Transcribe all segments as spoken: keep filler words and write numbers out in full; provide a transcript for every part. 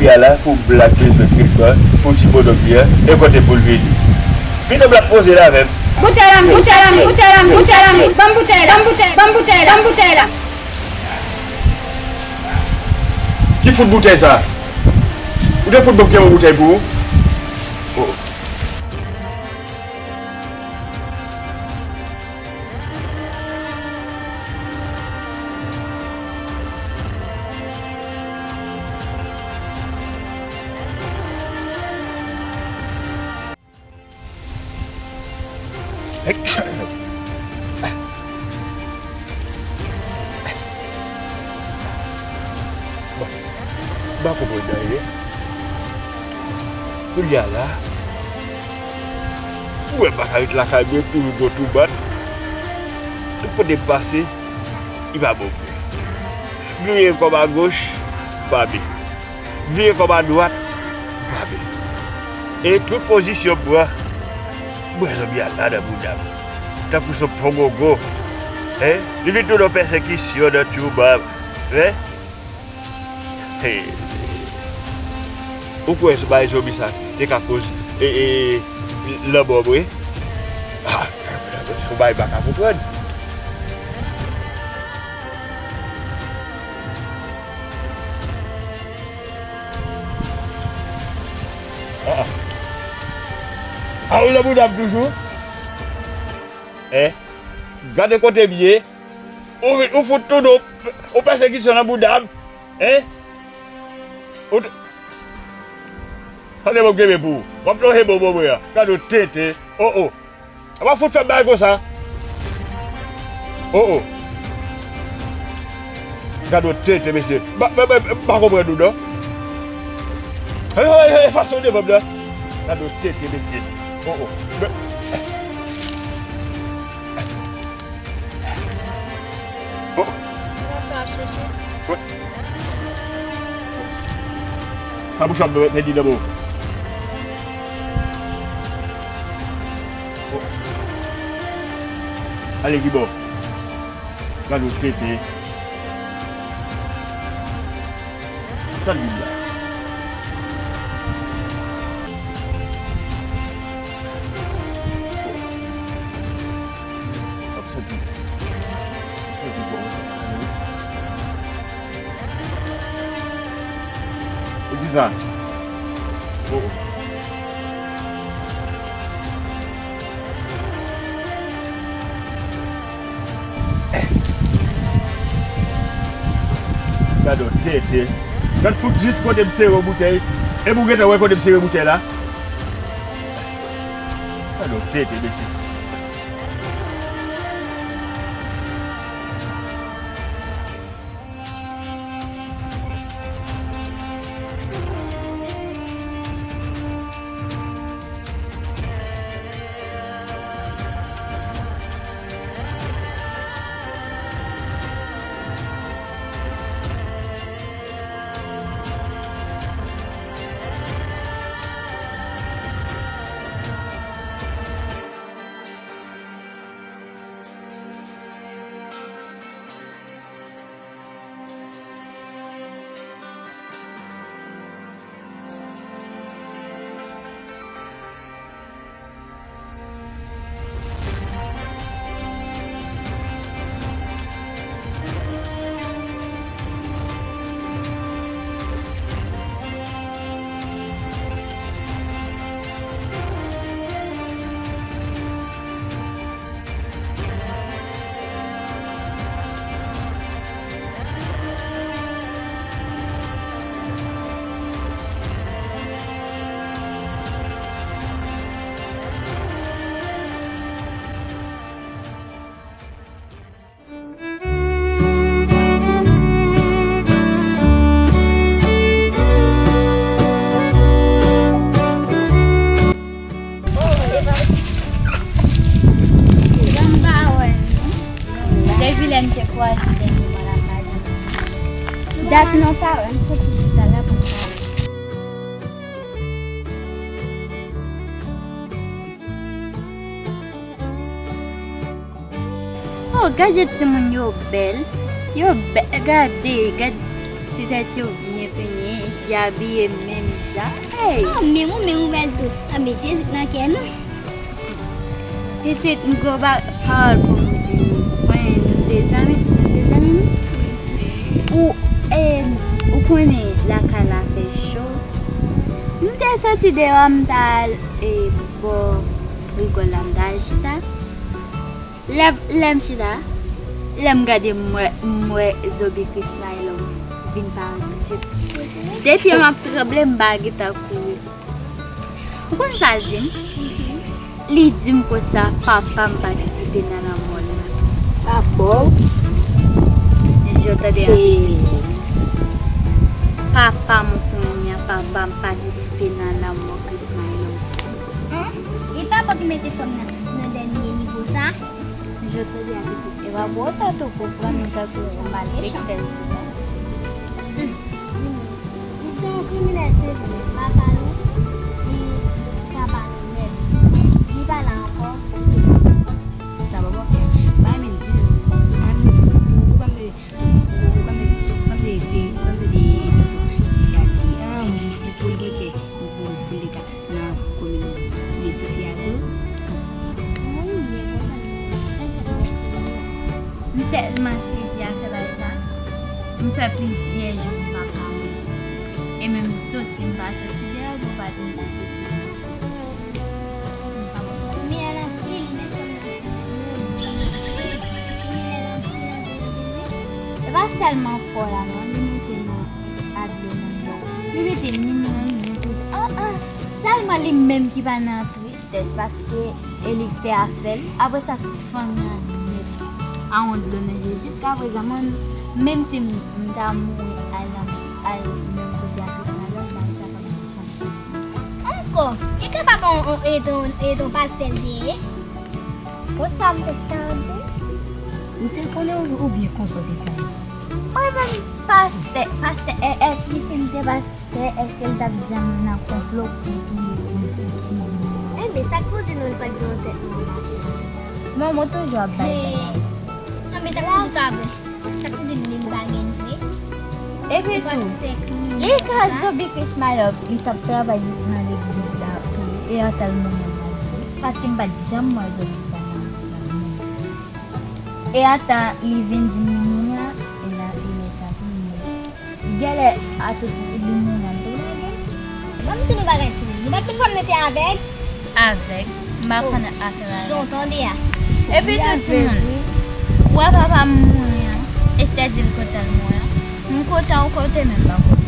Ala pou blag bezwen krèt kò pou ti bonòm li an, e kote pou l vini. Vin nan blag poze la avè m. Boutèy la, boutèy la, boutèy la, boutèy la, ban m boutèy la, ban m boutèy, ban m boutèy la, ban m boutèy la. Ki fout boutèy sa? Ou te fout ban m kenbe yon boutèy pou ou? Oh. Bon, m pa konprann anyen. Kounye a la, mwen pa ka ret lakay mwen, toujou gwo tou bat. Tout kote m pase, li pa bon pou mwen. Vire kò m agoch, pa byen. Vire kò m adwat, pa byen. E tout pozisyon m pran, m wè zonbi a la nan bouda m. Tankou se yon pongongo. Hein? Li vin tounen yon pèsekisyon nan tchouba. Hein? Hey. Ou kwè se bay zonbi sa te ka koz e, e, lanmò mwen? Ah, se yon bagay m pa ka konprann. Ah, ah. Ah, ou nan bouda m toujou? Eh, gade kote m ye. Ou, ou fout tounen yon pèsekisyon nan bouda m. Hein? Ou t-, tande bon, m kenbe pou ou. W ap lonje bon, bon, bon, an. Gade yon tenten. Oh, oh. A pa fout fè m bagay konsa. Oh, oh. Gade yon tenten, mesye. M pa, m pa, m pa konprann nou, non. Hey, hey, hey, fason devan m nan. Gade yon tenten, mesye. Oh, oh. Men, oh. Kisa w ap chèche? Sa bouch ap pèdi nan men w. Ale ki bò. Gade yon tenten. Sa l vin la. Ap santi. Ap santi kòmanse. E kisa? Oh. Gade yon tenten. Gad fout jis kote m sere yon boutèy. Epi w gentan wè kote m sere boutèy la? Gade yon tenten, mesye. Janm pa wè nou. Depi lè n te kwaze dènye mwa la, m pa janm. Dat nou pa wè, m soti chita la pou m pale. Oh, gade timoun yo bèl. Yo bèl, gade, gade ti tèt yo byen. Byen penyen, y abiye menm jan. Hey! Ah, men ou, men ou bèl tou. Ah, men Jezi k nan kè nou. Pitit, m gwo ba-, pawòl pou m di nou. Mwen, nou se zanmi, nou se zanmi, wi. Ou, e, ou konnen lakay la fè cho. M te soti deyò, m t al, e, bò rigòl la, m t al chita. Lè, lè m chita, lè m gade, m wè, m wè Zobi Chris My Love vin parèt pitit. Depi m ap tranble, m pa gentan kouri. Ou konn sa l di m? Li di m konsa, papa m patisipe nan lanmò l. Papa w? Je tande a pitit. Papa m kounye a, papa m patisipe nan lanmò Chris My Love. Hein? E papa ki mete fanm nan, nan dènye nivo sa? Je te dis a pitit, e pa pou otan tou konprann nou tankou yon malfektèz li non. Hmm. Li se yon kriminèl, se vre. Papa nou, li papa nou nèt. Li pa la ankò. Sa papa fè. Bay men dis. Ou pa mete, ou pa mete, ou pa mete ti, ou pa mete tonton. Ti fi a di, ah, pou, pou l gen kè, pou, pou l te ka nan kominòs. Touye tifi a tou. M tèlman sezi ak bagay sa. M fè plizyè jou m pa pale. E menm soti, m pa soti deyò pou pa di m se pitit. M pa konsa. Men anpil, men e pa sèlman fò la non, li mete nan abiye nan bò. Li mete nimewo m, li mete, ah, ah. Sèlman li menm ki pa nan tristès, paske e li k fè afè l. Apre sa, tout fanmi an nèt a yon dlo nan je. Jiskaprezan, mwen, menm si m, m ta mouri al nan, al menm kote ak Ismaèl, bagay sa pa t janm fèt. Ankò, e kapab on, on, e ton, e ton pastè l te ye? Konsa m te tande. Ou te konnen ou, oubyen konsa w te tande? Mwen menm, pastè, pastè, e, èske si m te pastè, èske l t ap janm nan konplo pou touye, pou touye moun nan? Enben, sa k pou di nou li pa t gen yon tèt mò mache? Bon, mwen toujou ap bay tèt mò. Enben, sa k pou di sa vre? Sa k pou di nou li pa gen vre? Epi tou, e ka Zobi Chris My Love, li t ap travay nan legliz la tou, e antan l mouri an mal vre, paske m pa t janm wè Zobi sa nan, nan moun. E antan li vin di m li mouri an, e la, e lè sa tou m mouri. Genlè atout li mouri an tou lage. Ban m di nou bagay timoun. Nou pa t konn fè m rete avèg? Avèg? M pa konn afè avèg. Jan w tande a. Epi tou timoun, ou wè papa m mouri an, Esther di l kontan l mouri an. M kontan ou kote men m pa kote.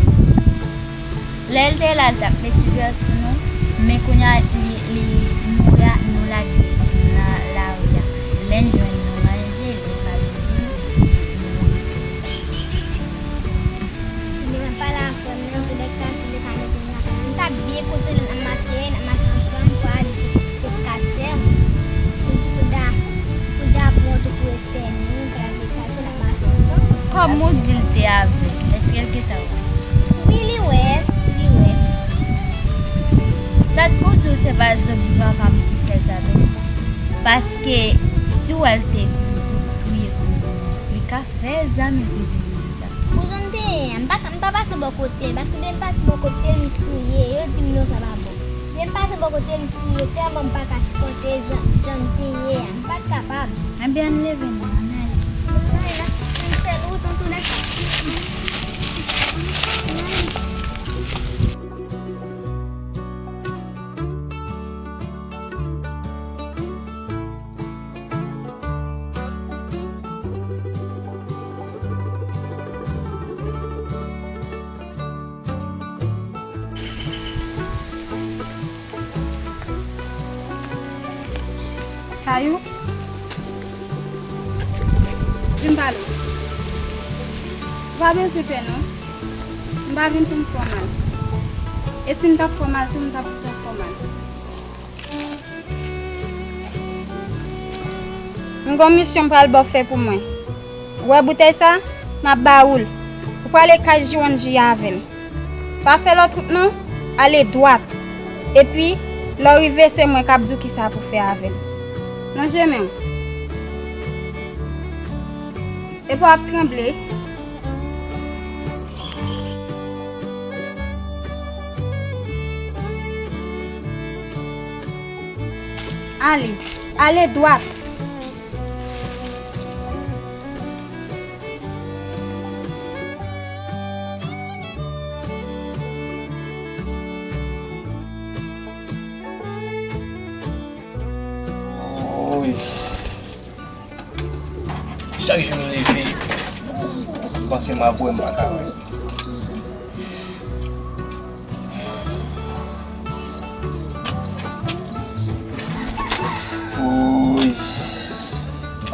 Lè l te la, l t ap met ti vè sou nou, men kounye a, li, li mouri a, nou lage l nan lari a. Lè n jwenn nou manje, li pa vini, nou mouri konsa. Li menm pa la frè m nan, tou lè k kase, li pa mete m lakay. M t ap byen kontan, n ap mache, n ap mache ansanm, pou al di se, se katyè m. Pou, pou da, pou da pran tou pou esè nou, pou al di katyè, n ap mache ansanm. Kòman w di l te avèg? Èske l gentan wè? Wi, li wè, li wè. Sa k pou di w se pa Zobi papa m ki fè sa tou? Paske si w wè l te touye kouzin, li ka fè zanmi kouzin li sa. Pou jan m te ye a, m pa, m pa pase bò kote l, paske depi m pase bò kote l, m kriye. Yo di m non, sa pa bon. Depi m pase bò kote l, m kriye tèlman m pa ka sipòte jan, jan m te ye a. M pa t kapab. Ebyen, ann leve non, ann ale. Ann ale, la, se yon sèl wout, antoulèka. Kayou, vin pale. Ou pa bezwen pè non. M pa vin pou m fè w mal. E si m t ap fè w mal tou, m t ap fè w mal. M gon misyon m pral ba w fè pou mwen. Ou wè boutèy sa? M ap ba ou l. Ou prale kay Jiwonji avè l. Pa fè lòt wout non, ale dwat. Epi, lè w rive, se mwen k ap di w kisa pou fè avè l. Lonje men w. Epi w ap tranble. Ale, ale dwat. Woy. Chak jou m leve, m panse m ap bwè, m pa ka wè. Woy.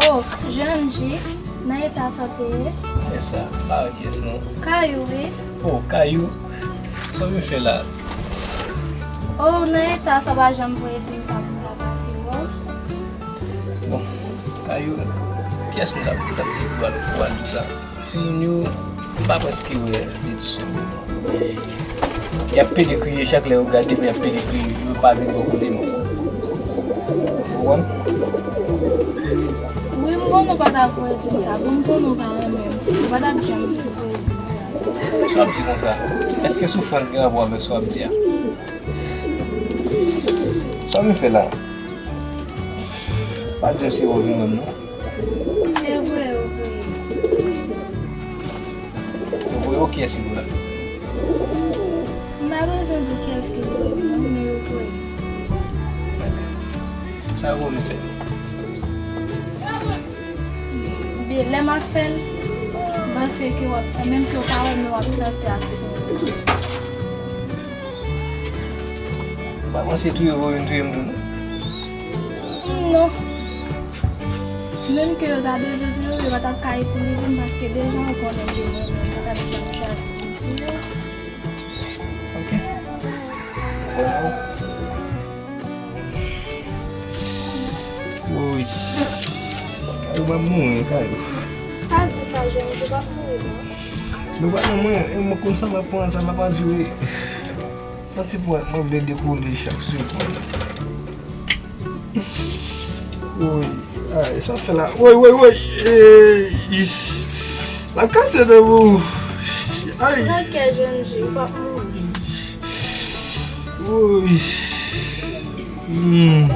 Oh, Jeanji, nan eta sa w te ye? E sa, pa wè kyès non. Kayou, wi. Oh, Kayou. Sa w vin fè la? Oh, nan eta sa w pa janm voye di m sa pou m ta pase wè w. Bon, Kayou, pyès m t ap, m t ap di pou al, pou al di sa. Timoun yo, m pa prèske wè yo di sa non. Y ap pede kriye chak lè yo gade m, y ap pede kriye, yo pa vin bò kote m. Ou konprann? Wi, m konnen w pa t ap voye di m sa. Bon, m konnen w pa renmen m. Ou pa t ap janm voye di m sa. Sa w ap di konsa? Èske soufrans gen rapò avèk sa w ap di a? Sa w vin fè la? Pa di m se ou vin wè m non. E vre, e vre. Ou voye w kiyès ki voye l? M pa bezwen di kiyès ki voye l non, men yo voye l. Sa yo vin fè? Byen, lè m ap fè l, m panse ke w ap fè, menm si w pa wè, men w ap santi aksyon. Ou pa panse touye w vin touye m tou non? Non. Menm ke yo ta bezwen touye w, yo pa t ap ka itilize m paske deja yo konnen ke mwen menm, yo pa t ap janm chwazi pou m touye w. Ok. Bon. Woy. Kayou, m ap mouri, Kayou. Pa di sa, Jeanji, ou p ap mouri non. Nou pa nan mwen, e mwen konn sa m ap pran, sa m ap andire. Santi pwen mwen vle dekole chak segonn. Woy, ay, sa fè la. Woy, woy, woy. Ey. L ap kase nan mwen. Ay. Pran kè, Jeanji, ou p ap mouri. Woy. Hmm.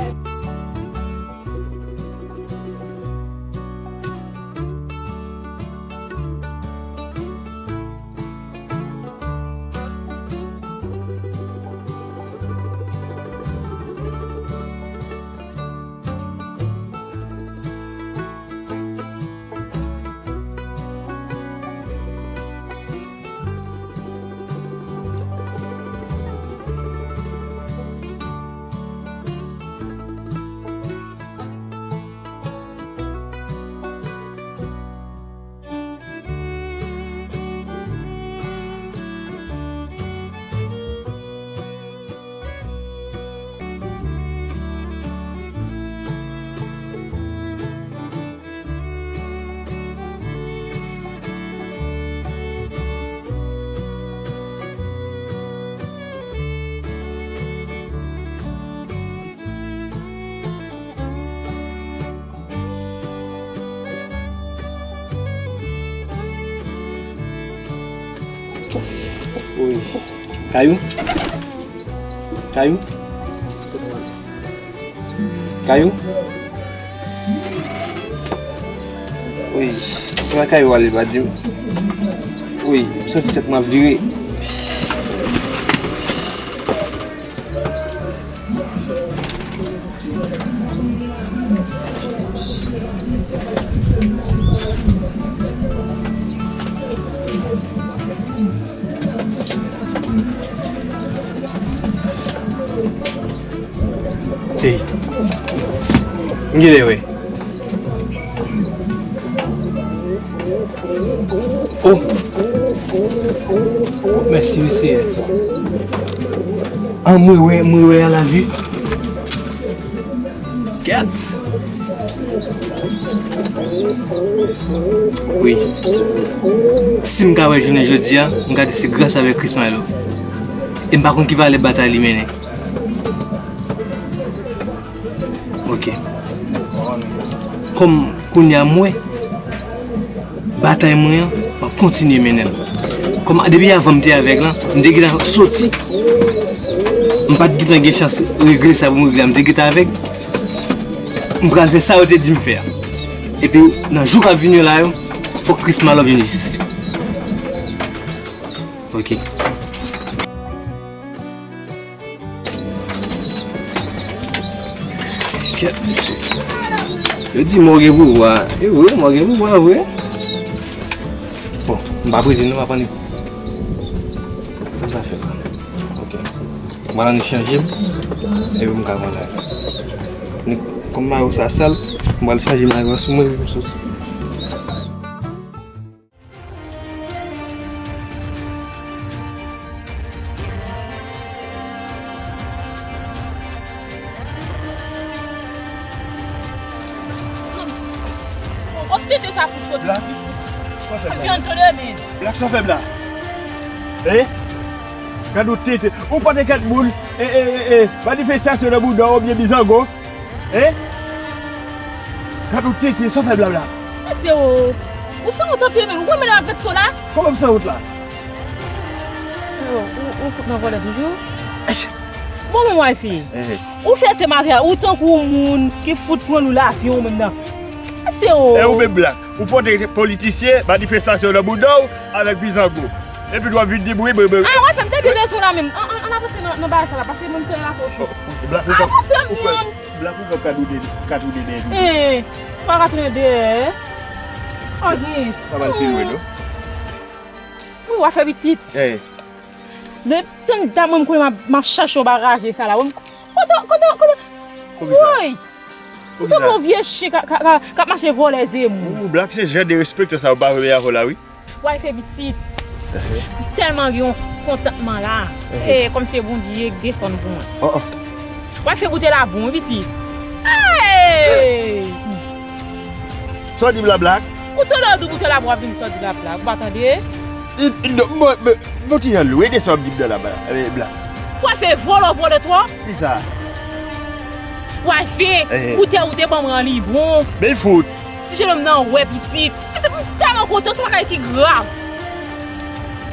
Woy. Kayou? Kayou? Kayou? Woy, se pa Kayou ale pa di m. Woy, m santi tèt mwen ap vire. Hey. M genlè wè. Oh. Mèsi, mesye. An, mwen wè, mwen wè a la vi. Gad. Wi. Si m ka wè jounen jodi a, m ka di se gras avèk Chris Milo. E m pa konn ki valè batay li mennen. Ok. Kòm kounye a m wè batay mwen an, m ap kontinye mennen l. Kòm depi avan m te avèk lan, m te gentan soti. M pa t gentan gen chans regle sa pou m regle a, m te gentan avèk. M pral fè sa yo te di m fè a. Epi, nan jou k ap vini yo la yo, fòk Chris Malòv vin isit. Ok. Kèt, mesye. Yo di mò gen pouvwa. E vre, mò gen pouvwa, vre. Bon, m pa prete non, m ap annik. Sa m ta fè la? Ok. M pral annik chanje m. Epi m ka manyen. Ni, kòm mayo sa sal, m pral chanje mayo a sou mwen, epi m soti. Kot tete sa fout soti? Black, sa fè black. Black, sa fè black. Eh? Gad yon tete. Ou pa te kèt moun. Eh, eh, eh, eh. Manifestasyon nan bouda w oubyen bizango. Eh? Gad yon tete, sa fè black la. Mesye o, ou sanwont anpil menm. Ou konn mele avèk so la? Kòman m sanwont la? Yo, ou, ou fout nan vòlè toujou? Bon, men wifi. Eh. Ou fè se maryaj, ou tankou yon moun ki fout pran lou lavi w menm nan. Mesye o. E ou menm black. Ou pote politisyen, manifestasyon nan bouda w avèk bizango. Epi w ap vin di m wi, wi, wi. Ah, wifi, m te byen bezwen la menm. An, an, ann avanse nan, nan bagay sa la, paske mwen m fè la poch. Black ou pap, avanse ou pap, menm. Black ou pap ka toude, ka toude dèyè tou. Eh, ou pa ka toude dèyè. Oh, yes. Sa va l pi lwen, non? Wi, w a fè pitit. Eh. Depi tan dam mwen m konnen m ap, m ap chache yon bagay raje sa la. Kote, kote, kote? Poukisa? Woy! Ou sanble yon vye chen k ap, k ap, k ap, k ap mache vòlè zemou. Ou, ou black, se jan de respekte sa ou pa renmen avè w la, wi. W al fè pitit. M tèlman gen yon kontantman la. E, kòmsi se Bondye k desann pou mwen. W al fè goute la bon, wi, pitit. Hey! Sa w di m la black? Ou tande w di goute la bon, w ap vin sa w di la black. Ou pa tande? Bon, bon, bon, ti jan lwe de sa w ap di m nan la black. W al fè vòlò vòlò twò. Kisa? W al fè goute ou te ban mwen an li bon. Men fout. Ti jenòm nan wè pitit. Pitit, m tèlman kontan, se yon bagay ki grav.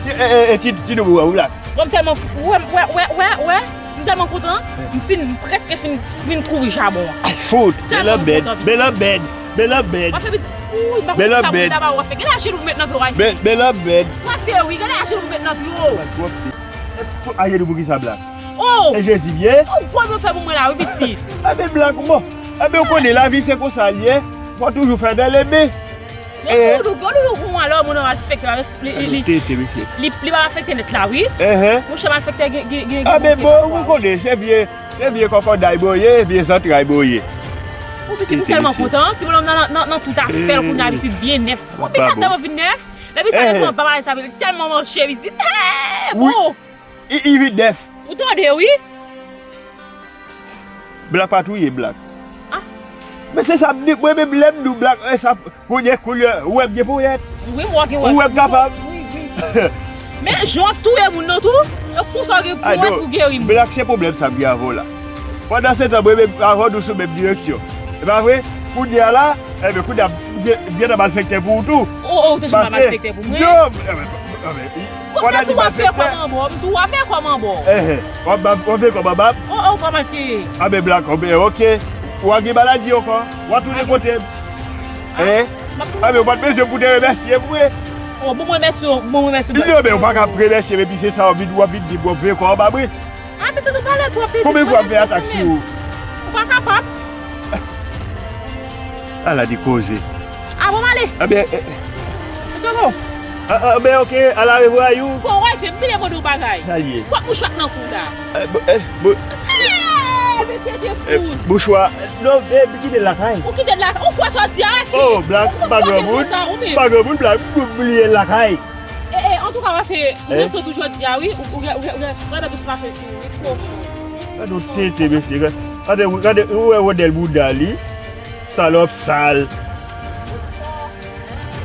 Ki, e, e, e, ki, ki nou wè, ou la? Bon, m tèlman, wè, wè, wè, wè, wè, m tèlman kontan, m fin, m prèske fin, fin kouvri chabon an. Ay, fout, bèl an bèd, bèl an bèd, bèl an bèd. W ap fè pitit, wi, m pa konn sa moun ta ba w ap fè. Gade ajenou pou met nan pye w, w ap fè. Bèl an bèd. W ap fè, wi, gade ajenou pou met nan pye w. Ajenou pou kisa, black? Oh! Se Jezi m ye? Ou bon nou fè pou mwen la, wi, pitit. Enben, black, bon. Enben, ou konnen lavi se konsa l ye. Fò toujou fè nan lebe. Men pou nou, pou nou, pou alò, moun nan afekte la, li, li, li, li, li pa afekte nèt la, wi. Monchè, malfektè gen, gen, gen, gen. Enben, bon, ou konnen, se vye, se vye kòkòday bon ye, vye zantray bon ye. Ou pitit, m tèlman kontan, ti bonòm nan, nan, nan, nan tout afè l kounye a, pitit byen nèf. Ou pitit tèlman vin nèf. Depi sa, depi anba malaj sa, li tèlman manche, pitit. Bon. I, i vin dèf. Ou tande, wi. Black pa touye black. Ah. Men se sa m di, mwen menm lè m di w black, e sa, kounye koulye, ou wè m gen ponyèt. Wi, m wè gen. Ou wè m kapab. Wi, wi. Men jan w ap touye moun nan tou, e konsa w gen ponyèt pou geri moun. Black se pwoblèm sa m gen avè w la. Pandan se tan, mwen menm avè w nou sou menm direksyon. E pa vre? Kounye a la, enben, kounye a, m gen, m gentan malfektè pou ou tou. Oh, oh, ou te jwenn malfektè pou mwen? Non, enben, enben, Bon, m tou ap fè kòman bon, m tou ap fè kòman bon. Enhen, w ap, w ap fè kòman, bab? Oh, oh, kòman te? A, men black, oh, ben, ok. W a gen maladi ankò. W a tounen kote m. Hein? A, men w pa t bezwen pou te remèsye m vre. Oh, bon, mwen remèsye w, bon, mwen remèsye w. Non, men w pa ka remèsye m, epi se sa w vin, w ap vin di m w ap fè kòman vre. Ah, pitit, ou pale twòp, pitit. Konbyen fwa m fè atak sou ou? Ou pa kapab. Ala de koze. Ah, bon, m ale. Ah, ben, eh. Soko. Ah, ah, ben, ok, à la revoir, you. Bon, wè, fè m vin mande w bagay. Sa l ye? Kot mouchwa k nan kou w la? Eh, bo-, eh, bo-, eh, men tete fout. Mouchwa, non, eh, kite l lakay. Ou kite l lakay? Ou kwè sa w di a, fi? Oh, black, m pa granmoun. M pa granmoun, black, m bliye l lakay. E, e, antouka, w ap fè, ou gen sot ou jodi a, wi. Ou, ou gen, ou gen, ou gen, gade tout sa fè sou ou, wi, kochon. Gade yon tete, mesye. Gade, gade, ou wè wodèl bouda li. Salòp sal.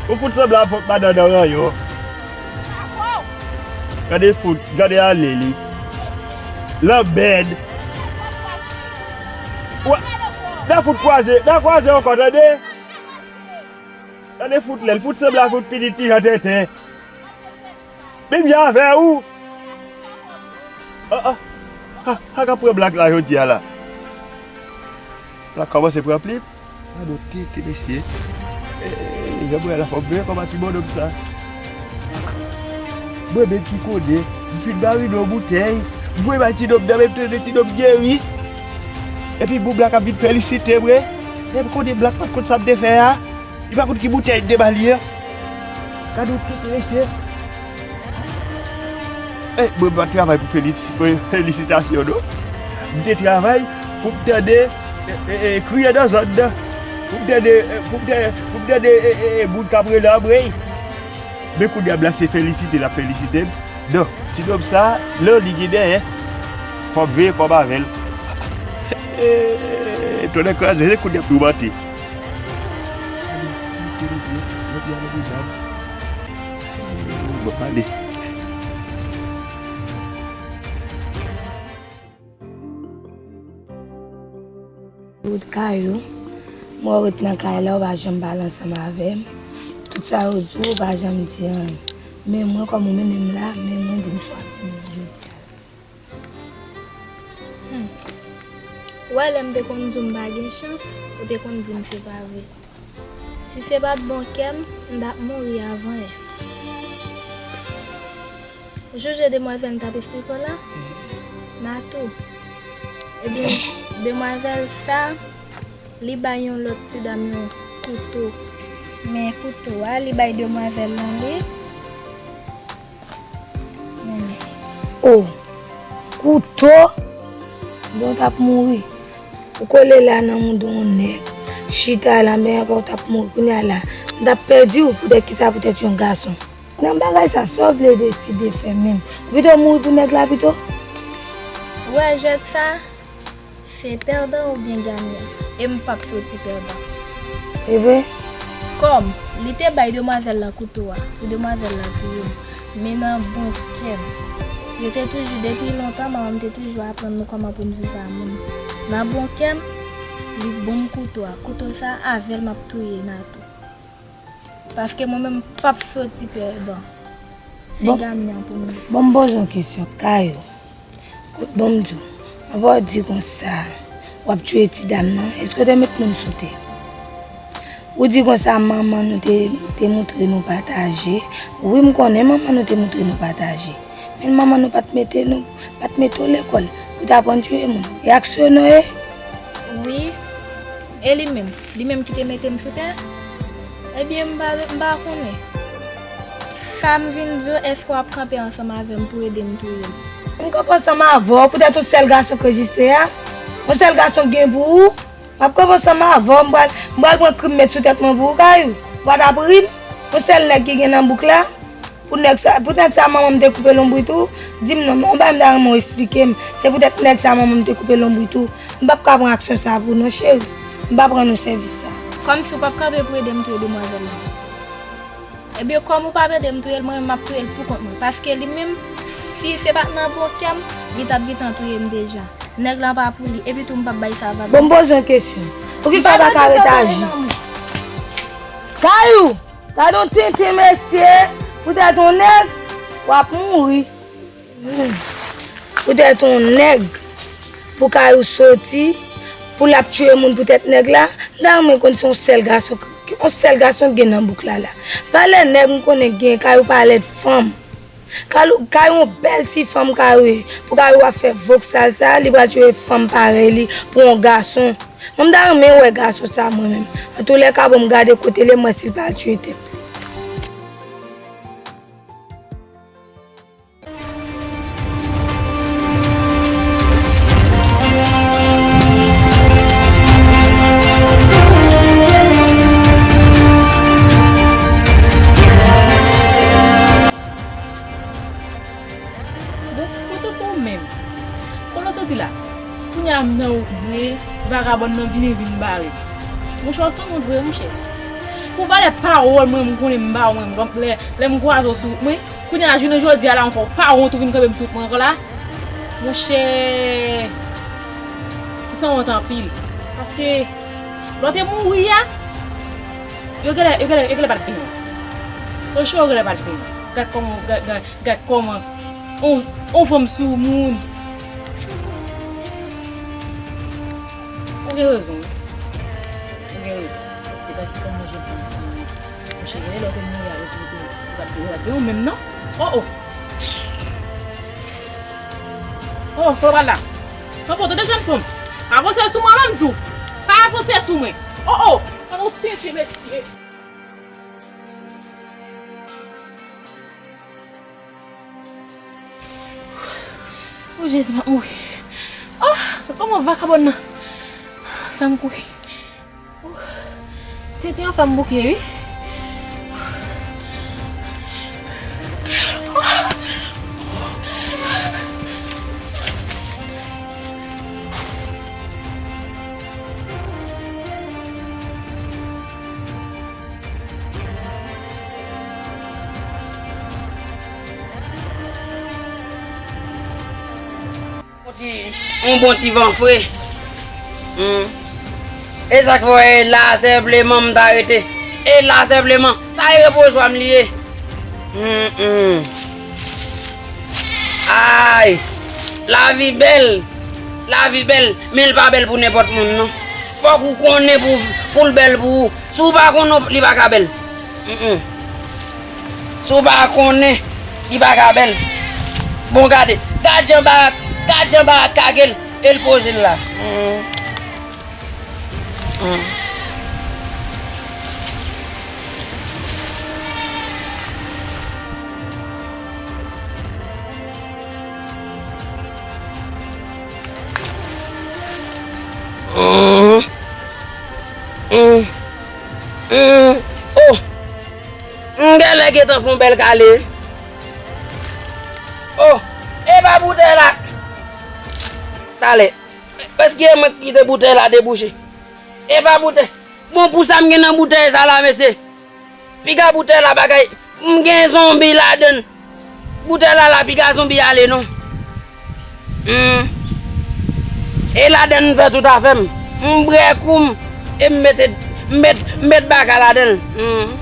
Ou fout sanble ak madan nan ranyon. Gade fout, gade ale li. Lanbèd. Ou, n a fout kwaze, n a kwaze ankò, tande? Tande fout lè l fout sanble ak yon pitit ti jan tenten. Menm jan avè ou. Ah, ah. Ah, ah, k ap pran black la jodi a la. Black kòmanse pran plim. Gade yon tenten, mesye. E, e, jan mwen la fò m veye kòman ti bònòm sa. Mwen menm ki konnen, m fin marine yon boutèy, m voye bay ti nonm nan, men m tande ti nonm geri. Epi moun blan k ap vin felisite mwen. Men m konnen blan pa t konn sa m te fè a. Li pa konn ki boutèy m te ba li a. Gade yon tenten, mesye. E, mwen pa t travay pou felis-, pou felisitasyon, non. M te travay pou m tande, e, e, e, kriye nan zòn nan. Pou m tande, e, pou m tande, pou m tande, e, e, e, moun k ap rele anmwey. Men kounye a, blan se felisite l ap felisite m. Non, ti nonm sa, lè li gen dèyè, fò m veye kò m avè l. E, tonnè kraze, se kounye a m toumante. Bon, ale. Wood Kayou, mwen ret nan kay la, ou pa janm pale ansanm avè m. Tout sa yo di w, ou pa janm di anyen. Men mwen, kòm ou mennen m la, men mwen di m sa w ap di m jodi a. Hmm. Ou wè, lè m te konn di w m pa gen chans, ou te konn di m se pa vre. Si se pa t bon kè m, m t ap mouri avan yè. Ou sonje demwazèl m t ap esplike w la? Natou. Ebyen, demwazèl sa, li bay yon lòt ti dam yon kouto. Men kouto a, li bay demwazèl lan li. Men. O, kouto? Bon, w t ap mouri. Ou kole la nan mouda yon nèg. Chita la, men apa w t ap mouri kounye a la. M t ap pèdi w, poutèt kisa, poutèt yon gason. Nan bagay sa, sa w vle deside fè menm? Ou pito mouri pou nèg la pito? Ou wè jwèt sa, se pèdan oubyen ganyan. E m p ap soti pèdan. E vre? Kòm li te bay demwazèl la kouto a, pou demwazèl la touye m. Men nan bon kè m. Yo te toujou, depi lontan, manman m te toujou aprann nou kòman pou n viv a moun. Nan bon kè m, li ban m kouto a. Kouto sa, avè l m ap touye Natou. Paske mwen menm, m p ap soti pèdan. Se bon, ganyan pou mwen. Bon, m poze yon kesyon. Kayou, kout, bon, m di w, apa w di konsa, w ap touye ti dam nan, èske w te met moun sou tè? Ou di konsa, manman nou te, te moutre nou pataje. Wi, m konnen manman nou te moutre nou pataje. Men manman nou pa t mete nou, pa t mete w lekòl pou w t aprann touye moun. E aksyonan w ye? Wi. E li menm? Li menm ki te mete m sou tè? Ebyen, m pa, m pa konnen. Sa m vin di w, èske w ap kanpe ansanm avè m pou ede m touye l? M kanpe ansanm avè w poutèt yon sèl gason k egziste a? Yon sèl gason k gen pou ou? M ap kanpe ansanm avè w, m pral, m pral pran krim met sou tèt mwen pou ou, Kayou. Ou pa t ap ri m? Yon sèl nèg ki gen nan bouk la? Pou nèg sa, pou nèg sa manman m te koupe lonbrit ou? Di m non, yon bagay m ta renmen w esplike m. Se poutèt nèg sa manman m te koupe lonbrit ou. M p ap ka pran aksyon sa pou ou non, cheri. M p ap rann ou sèvis sa. Kòmsi w p ap kanpe pou ede m touye demwazèl la? Ebyen, kòm ou p ap ede m touye l, mwen menm m ap touye l pou kont mwen. Paske li menm, si se pa t nan bon kè m, li t ap gentan touye m deja. Nèg la pa pou li, epi tou m p ap bay sa vag. Bon, m poze yon kesyon. Poukisa w pa ka ret aji? Kayou! Gade yon tenten mesye, poutèt yon nèg, w ap mouri. Hmm. Poutèt yon nèg, pou Kayou soti, pou l ap touye moun poutèt nèg la, m ta renmen konn se yon sèl gason, yon sèl gason k gen nan bouk la la. Valè nèg m konnen k gen, Kayou pa lèd fanm. Kayou, Kayou yon bèl ti fanm Kayou ye. Pou Kayou ap fè voksal sa, li pral touye fanm parèy li pou yon gason. Mwen m ta renmen wè gason sa mwen menm. Antoulèka, bon, m gade kote l ye, m wè si l pral touye tèt li. Bon, kote w menm? Kote w soti la? Kounye a m nan wout vre, vagabòn nan vini vin bare m. Monchè, w sanwont vre, monchè. Pou valè pawòl mwen, m konnen m ba w, mwen, lè, lè m kwaze w sou wout mwen, kounye a, jounen jodi a la ankò, w pa wont ou vin kanpe m sou wout mwen ankò la? Monchè, ou sanwont anpil. Paske, lè w te mouri a, yo genlè, yo genlè, yo genlè pa t benyen w. Franchman, yo genlè pa t benyen w. Gad kòman, gad, gad, gad kòman on, on fanm sou moun. Ou gen rezon wi. Ou gen rezon. Kòman je fanm sa? Monchè, genlè lè w te mouri avèk li, ou pa t, ou pa t gen ou menm, non? Oh, oh! Oh, fò w pa la. Fò w tande jèn fanm. Avanse sou mwen, menm di w. Pa avanse sou mwen. Oh, oh! Fò w tete, mesye. O Jezi, m ap mouri. Oh, kòman vakabòn nan fè m kouri? Oh, tenten an fè m bouke, wi. Yon bon ti van fre. Hmm. E sa k fè w wè la senpleman m ta rete. E la senpleman. Sa e repozwa m li ye. Hmm, hmm. Ay! Lavi bèl. Lavi bèl, men l pa bèl pou nenpòt moun, non. Fòk ou konnen pou, pou l bèl pou ou. Si w pa konnen, li pa ka bèl. Mm-mm. Si w pa konnen, li pa ka bèl. Bon, gade. Gad jan barak, gad jan barak kage l, e l poze l la. Mm. Mm. Mm. Mm. Mm. Oh! M genlè gentan fè yon bèl kale. Oh! E pa boutèy la. Talè. Èske e mwen ki kite boutèy la debouche? E pa boutèy. Bon, pou sa m gen nan boutèy sa la, mesye. Piga boutèy la bagay. M gen zonbi ladann. Boutèy la la piga zonbi ale non. Hmm. E ladann m fè tout afè m. M bwè kou m. E m mete, m met, m met baka ladann. Hmm.